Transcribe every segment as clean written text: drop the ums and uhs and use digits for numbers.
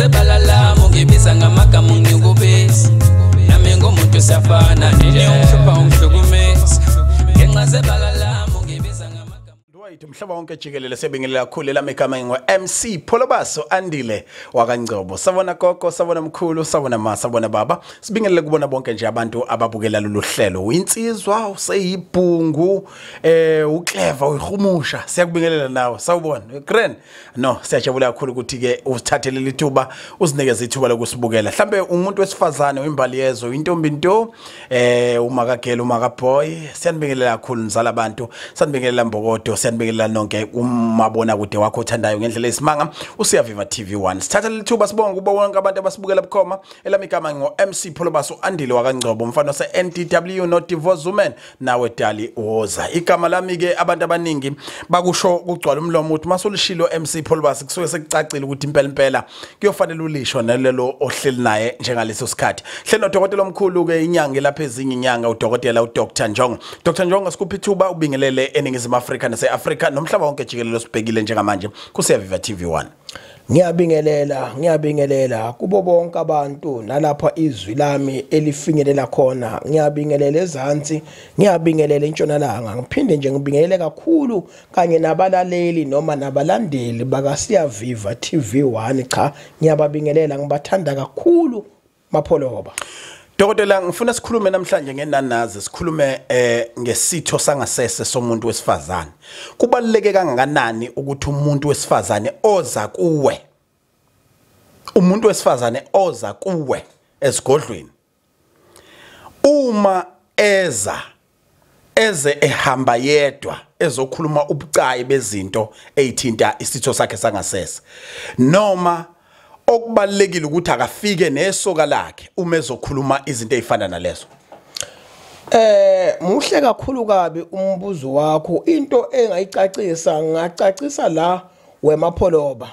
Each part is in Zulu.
zebala lami ungibiza ngamagama ungikubisa nami ngumuntu siyafana nje ungihlupha ungihlukumeza ngenxa zebala lami ungibiza ngamagama. Umhlaba wonke jikelele sebingelela kakhulu lami igama ngingu MC Pholobaso Andile wakaNgcobo. Sabona gogo, sabona mkhulu, sabona ma, sabona baba. Sibingelele kubona bonke nje abantu ababukela lolu hlelo. Uyinsizwa, useyibhungu, uclever, uyihumusha. Siyakubingelela nawe. Sawubona. Grand. No, siyajabula kakhulu ukuthi ke usithathele lithuba, uzinikeze ithuba lokusibukela. Mhlambe umuntu wesifazane uyimbali yezo, intombi nto, umakagela, umakaboy. Siyanibingelela kakhulu nizala abantu. Sanibingelela mbokodo, siyanibingelela nonke umabona kude wakho othandayo ngendlela esimanga uSiyaviva TV1. Sithatha lithuba sibonga kubo bonke abantu abasibukela bukhoma. Elami igama ngo MC Pholobaso Andile wakaNgcobo, umfana wase NDW no divorce woman nawe Dali Woza. Igama lami ke abantu abaningi bakusho kugcwala umlomo uthi masulishilo MC Pholobaso kusuke sekucacile ukuthi impela impela kuyofanele ulisho nalelo ohleli naye njengaleso sikhathi. Hleli nodokotela omkhulu ke inyanga lapha ezinye inyanga udokotela uDr Njongo. Dr Njongo, sikuphi ithuba ubingelele eNingizimu Afrika nase-Afrika nomhlaba wonke jikelele osibhekile njengamanje kuSiyaviva TV1. Ngiyabingelela, ngiyabingelela kubo bonke abantu nalapha izwi lami elifinyelela khona. Ngiyabingelela ezansi, ngiyabingelela entshonalanga, ngiphinde nje ngibingelele kakhulu kanye nabalaleli noma nabalandeli bakaSiyaviva TV1. Cha, ngiyababingelela, ngibathanda kakhulu Mapholoba. Dokotela, ngifuna sikhulume namhlanje ngenanazi, sikhulume ngesitho sangasese somuntu wesifazane. Kubaluleke kangakanani ukuthi umuntu wesifazane oza kuwe, umuntu wesifazane oza kuwe esigodlweni, uma eza eze ehamba yedwa ezokhuluma ubucayi bezinto ezithinta isitho sakhe sangasese, noma okubalekile ukuthi akafike nesoka lakhe uma ezokhuluma izinto ezifana nalezo? Muhle kakhulu kabi umbuzo wakho. Into engayicacisa, ngacacisa la wemapholoba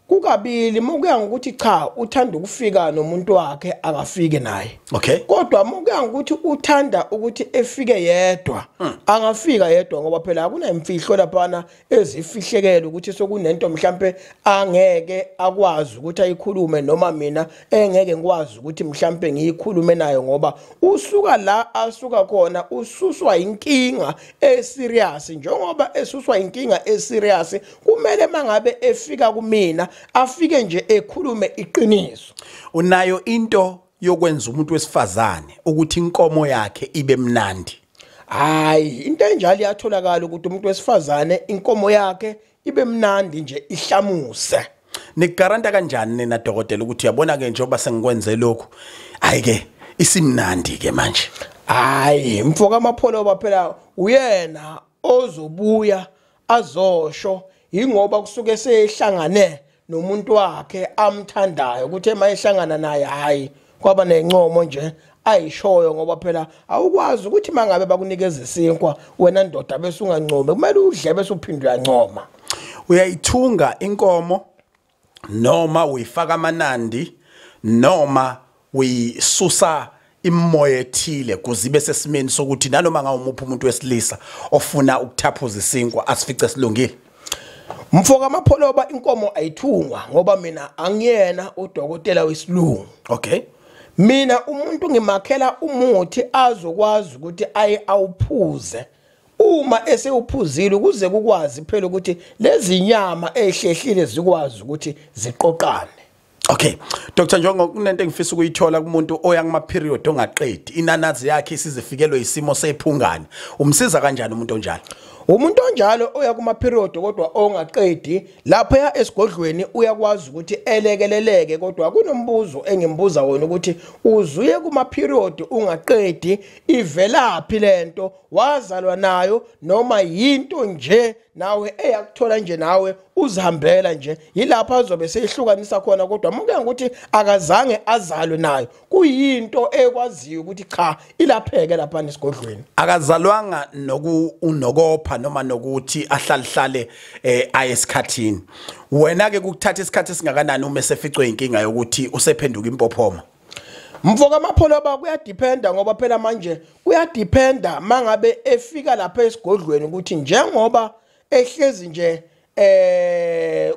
kukabili. Mukuya ngokuthi cha uthanda ukufika nomuntu wakhe akafike naye, okay, kodwa mukuya ngokuthi uthanda ukuthi efike yedwa, angafika yedwa, ngoba phela akunayimfihlo laphana ezifihlekele ukuthi sokunento mhlambe angeke akwazi ukuthi ayikhulume noma mina engeke ngikwazi ukuthi mhlambe ngiyikhulume nayo, ngoba usuka la asuka khona ususwa inkinga eserious. Njengoba esuswa inkinga eserious, kumele mangabe efika kumina afike nje ekhulume iqiniso. Unayo into yokwenza umuntu wesifazane ukuthi inkomo yakhe ibe mnandi? Hayi, into enjalo iyatholakala ukuthi umuntu wesifazane inkomo yakhe ibe mnandi nje ihlamuse. Nikugaranta kanjani nina dokotela ukuthi uyabona ke njengoba sengikwenze lokhu, hayi ke isimnandi ke manje? Hayi mfoka Mapholoba, phela uyena ozobuya azosho, ingoba kusuke sehlangane nomuntu wakhe amthandayo, ukuthi emayehlangana naye hayi kwaba nencomo nje ayishoyo, ngoba phela awukwazi ukuthi mangabe bakunikeza isinkwa wena ndoda bese ungancome, kumele udle bese uphinde uyancoma. Uyayithunga inkomo noma uyifaka amanandi noma uyisusa imoya ethile kuzibe sesimeni sokuthi nanoma ngawumuphi umuntu wesilisa ofuna ukuthaphuza isinkwa asifice silungile? Mfoka Mapholoba, inkomo ayithungwa, ngoba mina angiyena udokotela wesilungu. Okay, mina umuntu ngimakhela umuthi azokwazi ukuthi aye awuphuze. Uma esewuphuzile ukuze kukwazi phela ukuthi lezi nyama ehlehlile zikwazi ukuthi ziqoqane. Okay, Dr Njongo, kunento engifisa ukuyithola kumuntu oya kuma period ongaqedi, inanazi yakhe isizifikelwe isimo sephungane. Umsiza kanjani umuntu onjalo? Umuntu onjalo oya kuma period kodwa ongaqedi, lapha ya esigodlweni uyakwazi ukuthi elekeleleke, kodwa kunombuzo engimbuza wona ukuthi uzuye kuma period ungaqedi, ivelaphi lento, wazalwa nayo noma yinto nje nawe eyakuthola nje nawe uzihambela nje? Yilapha azobe seyihlukanisa khona, kodwa muke ukuthi akazange azalwe nayo, kuyinto ekwaziyo ukuthi cha ilapheke lapha esigodlweni. Akazalwanga nokopha noma nokuthi ahlalihlale aye esikhathini. Wena ke kukuthatha isikhathi esingakanani uma eseficwe inkinga yokuthi usephenduka impophoma? Mfoka Mapholoba, kuyadependa, ngoba phela manje kuyadependa mangabe efika lapha esigodlweni ukuthi njengoba ehlezi nje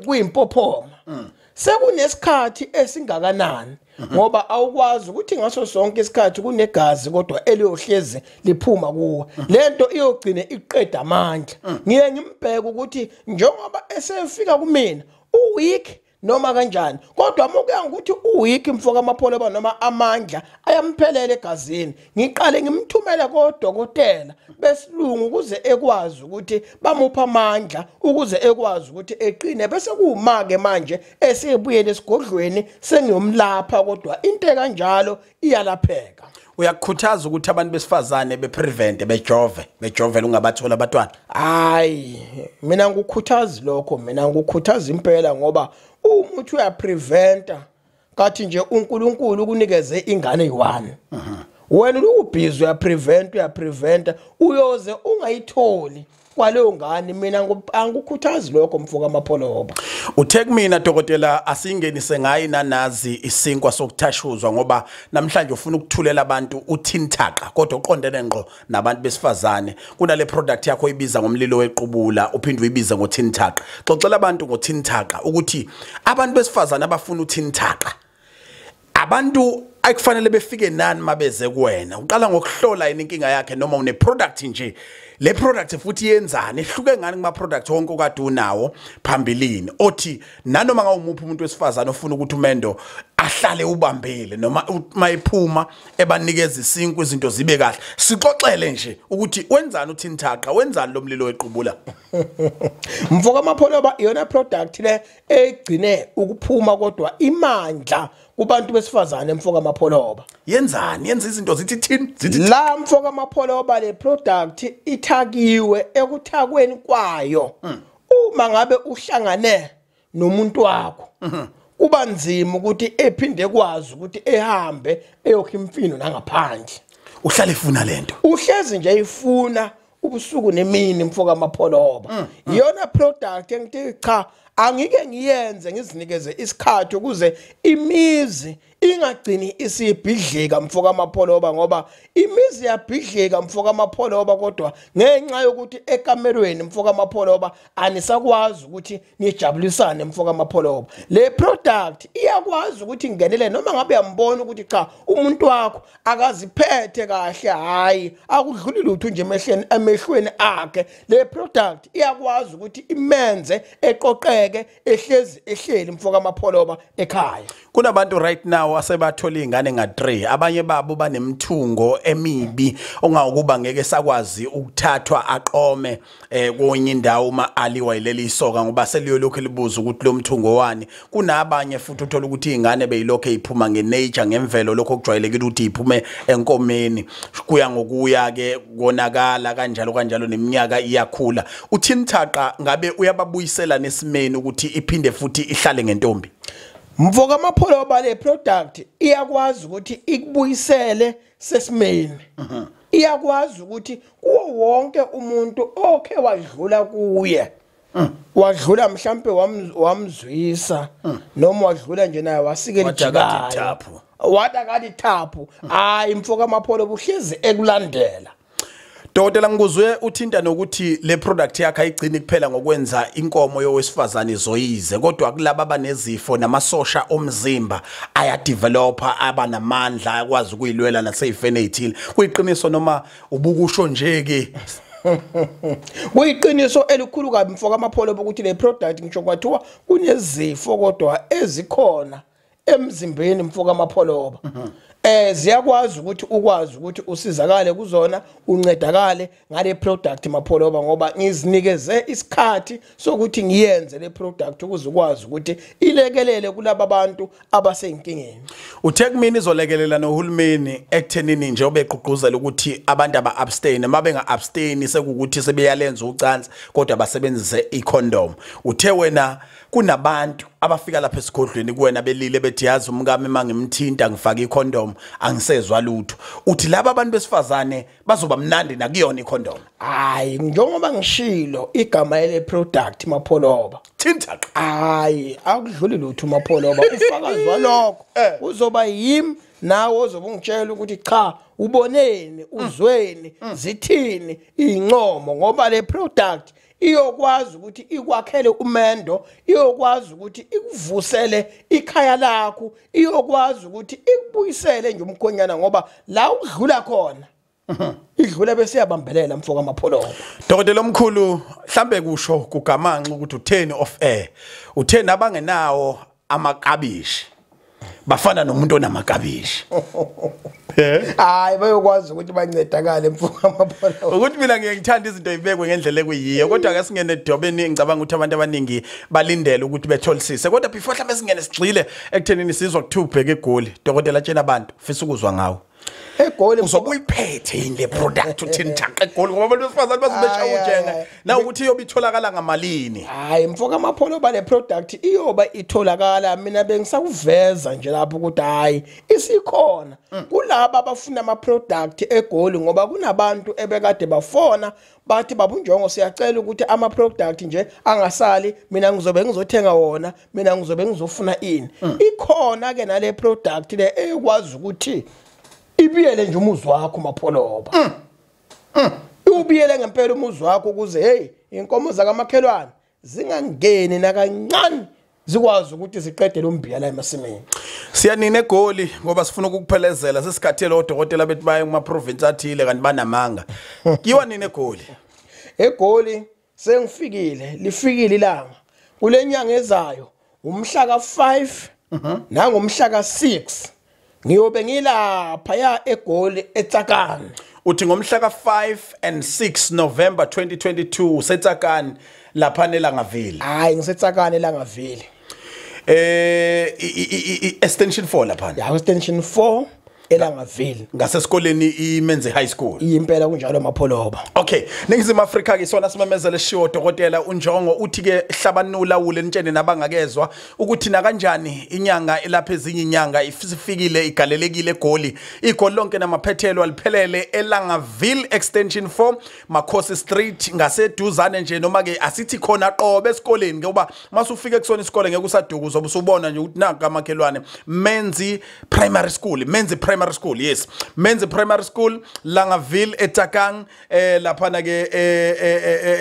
kuyimpophoma, sekunesikhathi esingakanani, ngoba awukwazi ukuthi ngaso sonke isikhathi kunegazi kodwa eliyohlezi liphuma kuwe, lento iyogcine iqeda amandla. Ngiye ngimbheke ukuthi njengoba esefika kumina uweak noma kanjani, kodwa mukuya ngokuthi uweak mfoka amapholoba noma amandla ayamphelele egazini, ngiqale ngimthumele kodokotela besilungu ukuze ekwazi ukuthi bamupha amandla, ukuze ekwazi ukuthi eqine, bese kuwuma ke manje esebuyele esigodlweni sengiyomlapha. Kodwa into kanjalo iyalapheka. Uyakukhuthaza ukuthi abantu besifazane beprevent, bejove, bejovele ungabathola abantwana? Hayi, mina ngikukhuthaza lokho, mina ngikukhuthaza impela, ngoba umuthi uyapreventa kathi nje uNkulunkulu ukunikeze ingane eyi-1, wena ubhizi uyapreventa uyoze ungayitholi kwaleyo ngane. Mina angikukhuthazi lokho mfoka amapholoba. Uthe kumina dokotela asingenise ngayi nanazi isinkwa sokuthashuzwa, ngoba namhlanje ufuna ukuthulela abantu uthinthaqa kodwa uqondene ngqo nabantu besifazane. Kunale product yakho ibiza ngomlilo wequbula, uphinde uyibize ngothinthaqa. Xoxela abantu ngothinthaqa ukuthi abantu besifazane abafuna uthinthaqa, abantu akufanele befike nani mabeze kuwena? Uqala ngokuhlola yini inkinga yakhe noma une product nje? Le product futhi yenzani, ihluke ngani kuma product wonke okade unawo phambilini? Othi nanoma ngawumuphi umuntu wesifazane ofuna ukuthi umendo ahlale ubambile noma mayiphuma ebanikeza isinkwa izinto zibe kahle, sixoxele nje ukuthi wenzani uthinthaqa, wenzani lo mlilo wequbula. Mfoka amapholoba iyona product le egcine ukuphuma kodwa imandla kubantu besifazane mfoka amapholoba. Yenzani? Yenza izinto zithi thini, zithi la mfoka amapholoba. Le product ithakiwe, ekuthakweni kwayo uma ngabe uhlangane nomuntu wakho kuba nzima ukuthi ephinde kwazi ukuthi ehambe eyokha imfino nangaphandle. Uhlale ifuna lento, uhlezi nje ifuna ubusuku nemini mfoka amapholoba. Iyona product engithi cha angike ngiyenze, ngizinikeze isikhathi ukuze imizi ingagcini isibhidlika mfoka amapholoba, ngoba imizi yabhidlika mfoka amapholoba kodwa ngenxa yokuthi ekamerweni mfoka amapholoba anisakwazi ukuthi nijabulisane mfoka amapholoba. Le product iyakwazi ukuthi ingenele noma ngabe uyambona ukuthi cha umuntu wakho akaziphethe kahle, hayi akudluli lutho nje emehlweni akhe, le product iyakwazi ukuthi imenze eqoqeke ehlezi ehleli mfoka amapholoba ekhaya. Kunabantu right now asebathola ingane nga3, abanye babo banemthungo emibi ongawukuba ngeke sakwazi ukuthathwa aqome kwenye indawo uma aliwa yileli isoka, ngoba seliyolokhu libuza ukuthi lo mthungo wani. Kunabanye futhi uthola ukuthi ingane beyilokhu iphuma ngenature, ngemvelo, lokho okujwayelekile ukuthi iphume enkomeni, kuya ngokuya ke konakala kanjalo kanjalo neminyaka iyakhula. Uthinthaqa ngabe uyababuyisela nesimeni ukuthi iphinde futhi ihlale ngentombi? Mfoka amapholoba le product iyakwazi ukuthi ikubuyisele sesimeni. Iyakwazi ukuthi kuwo wonke umuntu okhe wadlula kuye, wadlula mhlambe wamzwisa noma wadlula nje naye wasikela ijikalo, wadakati thaphu, hayi mfoka amapholoba uhlezi ekulandela. Dokotela ngikuzwe uthinta nokuthi le product yakhe ayigcini kuphela ngokwenza inkomo yowesifazane izoyize, kodwa kulaba abanezifo namasosha omzimba ayadevelopa, abanamandla akwazi ukuyilwela naseyifeni ezithile. Kuyiqiniso noma ubukusho nje ke? Kuyiqiniso elikhulu kabi mfoka amapholoba ukuthi le product ngisho kwathiwa kunezifo kodwa ezikhona emzimbeni mfoka amapholoba, ziyakwazi ukuthi ukwazi ukuthi usizakale kuzona, uncedakale ngale product mapholoba, ngoba ngizinikeze isikhathi sokuthi ngiyenze le product ukuze ukwazi ukuthi ilekelele kulaba bantu abaseyinkingeni. Uthe kumina izolekelela nohulumeni ekuthenini nje obegqugquzela ukuthi abantu aba abstain, mabenga abstain sekukuthi sebeyalenza ucansi kodwa basebenzise icondom. Uthe wena kunabantu abafika lapha esigodlweni kuwena belile bethi yazi umkami mangimthinta ngifaka icondom angisezwa lutho. Uthi laba abantu besifazane bazoba mnandi nakuyona icondom? Hayi, njengoba ngishilo igama le product mapholoba thinta, hayi akudluli lutho mapholoba. Ufakazi walokho uzoba yimi nawe ozobe ungitshela ukuthi cha uboneni, uzweni, zithini incomo, ngoba le product iyokwazi ukuthi ikwakhele umendo, iyokwazi ukuthi ikuvusele ikhaya lakho, iyokwazi ukuthi ikubuyisele nje umkhonyana, ngoba la udlula khona idlula bese yabambelela mfoka Mapholoba. Dokotela omkhulu, mhlambe kusho kugamanxa ukuthi utheni off air, utheni abangenawo amakabishi bafana nomuntu onamakabishi. Hayi, bayokwazi ukuthi bancedakale mfoka Mapholoba. Ukuthi mina ngiye ngithanda izinto ibekwe ngendlela ekuyiyo, kodwa ke singene edobeni ngicabanga ukuthi abantu abaningi balindele ukuthi betholisise. Kodwa before mhlambe singene sigxile ekuthenini sizwa kuthiwa ubheke eGoli, dokotela tshena abantu ufisa ukuzwa ngawo. EGoli uzobe uyiphethe yini le product uthini thaqa eGoli, ngoba abantu besifazane bazobeshaya ujenga na ukuthi iyobe itholakala ngamalini? Hayi mfoka Mapholoba, le product iyoba itholakala, mina bengisakuveza nje lapho ukuthi hayi isikhona kulaba abafuna ama product eGoli, ngoba kunabantu ebekade bafona bathi babunjongo siyacela ukuthi ama product nje angasali, mina ngizobe ngizothenga wona, mina ngizobe ngizofuna ini. Ikhona ke nale product le ekwazi ukuthi ibiyele nje umuzi wakho Mapholoba. Ubiyele ngempela umuzi wakho ukuze hey inkomo zakamakhelwane zingangeni nakancane, zikwazi ukuthi ziqedele umbiya la emasimini. Siyanini eGoli ngoba sifuna ukukuphelezela, sesikhathele odokotela bethi baye kuma province athile kanti banamanga. Kiwa nini eGoli? eGoli sengifikile, lifikile ilanga. Kule nyanga ezayo umhla ka5 nangomhla ka6 ngiyobe ngilapha ya eGoli eTsakane. Uthi ngomhla ka5 and 6 November 2022 useTsakane lapha neLangaville. Hayi ngiseTsakane eLangaville. Extension 4 lapha. Ya, extension 4 eLangaville. Ngasesikoleni iMenzi High School. Impela kunjalo Mapholoba. Okay, Ningizimu Afrika ke sona simemezele shiwo dokotela uNjongo uthi ke hlabanula ule nitshene nabangakezwa ukuthi na kanjani inyanga elapha ezinye inyanga isifikile igalelekile eGoli. iGoli lonke namaphethelo aliphelele eLangaville extension 4 Makhosi Street ngaseduzane nje, noma ke asithi khona qobe esikoleni, ngoba masufika kusona isikole ngeke usaduka, uzobe usubona nje ukuthi nanka amakhelwane. Menzi Primary School, Menzi Primary School, yes, Menzi Primary School, Langaville eTakang, laphana ke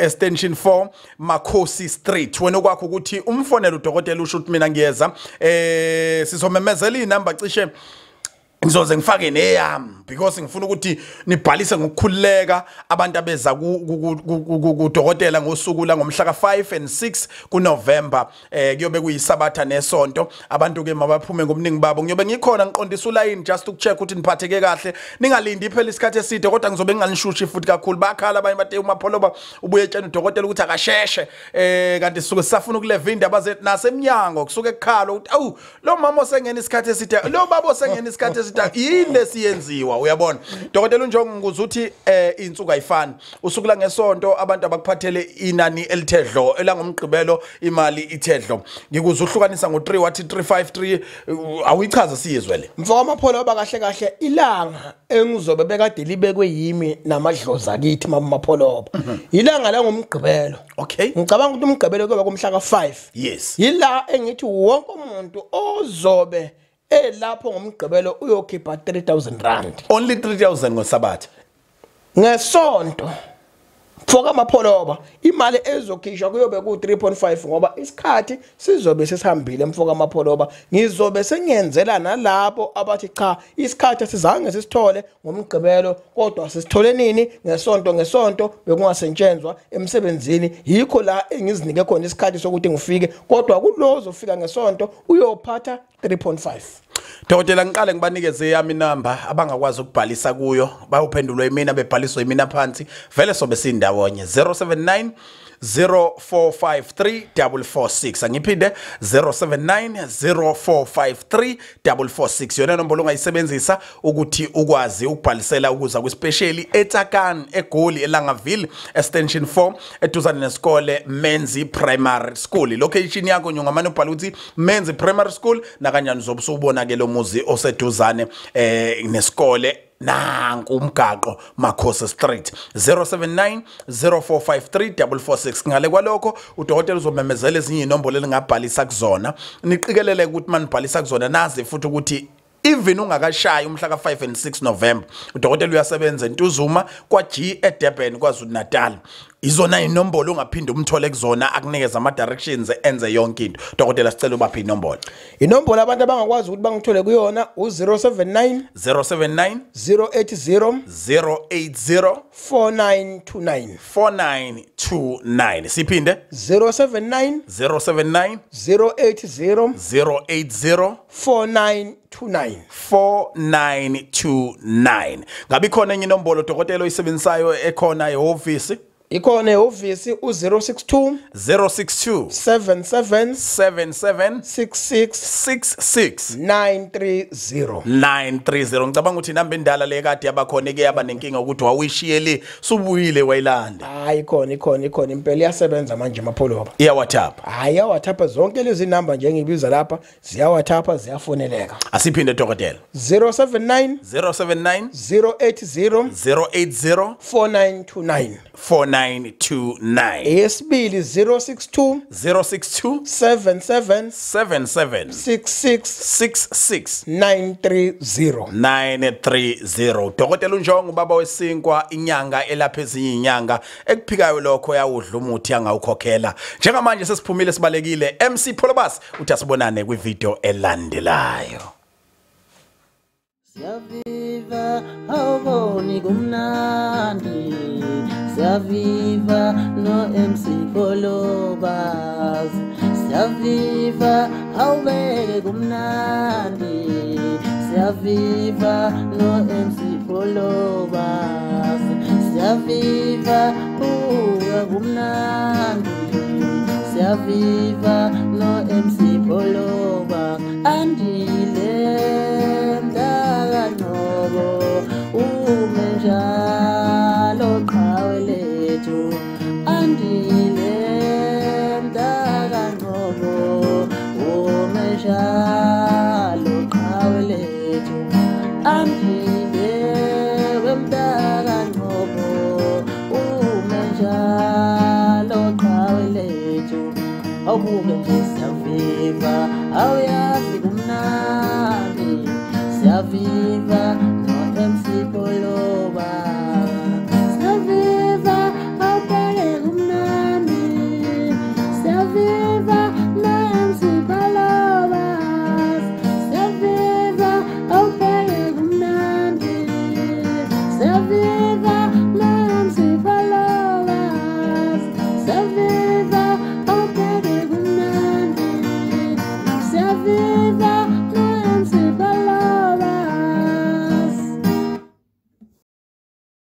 extension 4 Makhosi Street. Wena kwakho ukuthi umfonele udokotela usho ukuthi mina ngiyeza, sizomemezela inamba cishe ngizoze ngifake neyami because ngifuna ukuthi nibhalise ngokukhululeka abantu abeza kudokotela ngosuku la ngomhla ka5 and 6 kuNovember. Kuyobe kuyisabatha nesonto, abantu ke mabaphume ngobuningi babo. Ngiyobe ngikhona ngiqondisa uline just ukucheck ukuthi niphatheke kahle, ningalindi phela isikhathi eside, kodwa ngizobe nginganishushi futhi kakhulu. Bakhala abanye bathe uMapholoba ubuye etshena udokotela ukuthi akasheshe, kanti sisuke sisafuna ukuleva indaba zethu nasemnyango kusuke kukhala ukuthi awu lo mama osengena isikhathi eside, lo baba osengena isikhathi eside, yini lesiyenziwa? Uyabona dokotela uNjongo ngikuza ukuthi insuku ayifani. Usuku la ngesonto abantu abakuphathele inani elithe dlo, elangomgqibelo imali ithe dlo. Ngikuza uhlukanisa ngo3 wathi 353, awuyichaze siyizwe le. Mfoka Mapholoba, kahle kahle ilanga engizobe bekade libekwe yimi namadlozi akithi Mapholoba, ilanga la ngomgqibelo. Okay, ngicabanga ukuthi umgqibelo kuyoba kumhla ka5. Yes, yila engithi wonke umuntu ozobe elapho ngomgqibelo uyokhipha 3000 rand. Only 3000 ngosabatha. Ngesonto mfoka Mapholoba imali ezokhishwa kuyobe ku 3.5, ngoba isikhathi sizobe sesihambile mfoka Mapholoba. Ngizobe sengiyenzela nalabo abathi cha isikhathi asizange sisithole ngomgqibelo, kodwa sisithole nini? Ngesonto. Ngesonto bekungasetshenzwa emsebenzini, yikho la engizinike khona isikhathi sokuthi ngifike, kodwa kulozo ufika ngesonto uyophatha 3.5. Dokotela ngiqale ngibanikeze yami inamba abangakwazi ukubhalisa kuyo, bayophendulwa imina bebhaliswe imina phansi, vele sobe sindawonye 079 0453 446. Angiphinde 079 0453 446. Yona nombolo ongayisebenzisa ukuthi ukwazi ukubhalisela ukuza kwispecial eTsakane eGoli eLangaville extension 4 eduzane nesikole Menzi Primary School. Location yakho njengamane ubhala ukuthi Menzi Primary School, nakanjani uzobe usubona ke lo muzi oseduzane nesikole nanku umgaqo Makhosi Street 079 0453 446. Ngale kwalokho udokotela uzomemezela ezinye inombolo elingabhalisa kuzona. Niqikelele ukuthi manibhalisa kuzona nazi futhi ukuthi even ungakashayi umhla ka5 and 6 November udokotela uyasebenza eNtuzuma kwa G eDurban KwaZulu Natal. Izona inombolo ungaphinde umthole kuzona, akunikeza ama directions, enze yonke into. Dokotela, sicela ubaphe inombolo. Inombolo abantu abangakwazi ukuthi bangithole kuyona u079 079 080 080 4929. 4929. Siphinde. 079 079 080 080 4929. 4929. Ngabe ikhona enye inombolo, dokotela, oyisebenzisayo ekhona ehhovisi? Ikhona ehhovisi u062 062 77 77 66 66 930. 930. Ngicabanga ukuthi inamba endala le kade yabakhona ike yaba nenkinga ukuthi wawuyishiyeli, subuyile wayilanda. Hayi, ikhona, ikhona, ikhona impela, iyasebenza manje, Mapholoba. Iya-WhatsApp? Hayi, iyaWhatsApp. Zonke lezi namba nje engibiza lapha ziyaWhatsApp, ziyafoneleka. Asiphinde, dokotela. 079 079 080 080 4929. 4929. Eyesibili 062 062 77 77 66 66 930. 930. Dokotela uNjongo, ubaba wesinkwa, inyanga elapha ezinye inyanga, ekuphikayo lokho yawudla umuthi angawukhokhela. Njengamanje sesiphumile, sibalekile. MC Pholobas uthi asibonane kwivideo elandelayo. Siyaviva, awuboni kumnandi. Siyaviva no MC Pholobas. Siyaviva, awubeke kumnandi. Siyaviva no MC Pholobas. Siyaviva, buka kumnandi. Siyaviva no MC Pholobas. Andile mntakaNgcobo, ume njalo qhawe lethu. Andile mntakaNgcobo, ume njalo qhawe lethu. Andile wemntakaNgcobo, ume njalo qhawe lethu. Awubuke nje, siyaviva, awuyazi kumnandi. Siyaviva.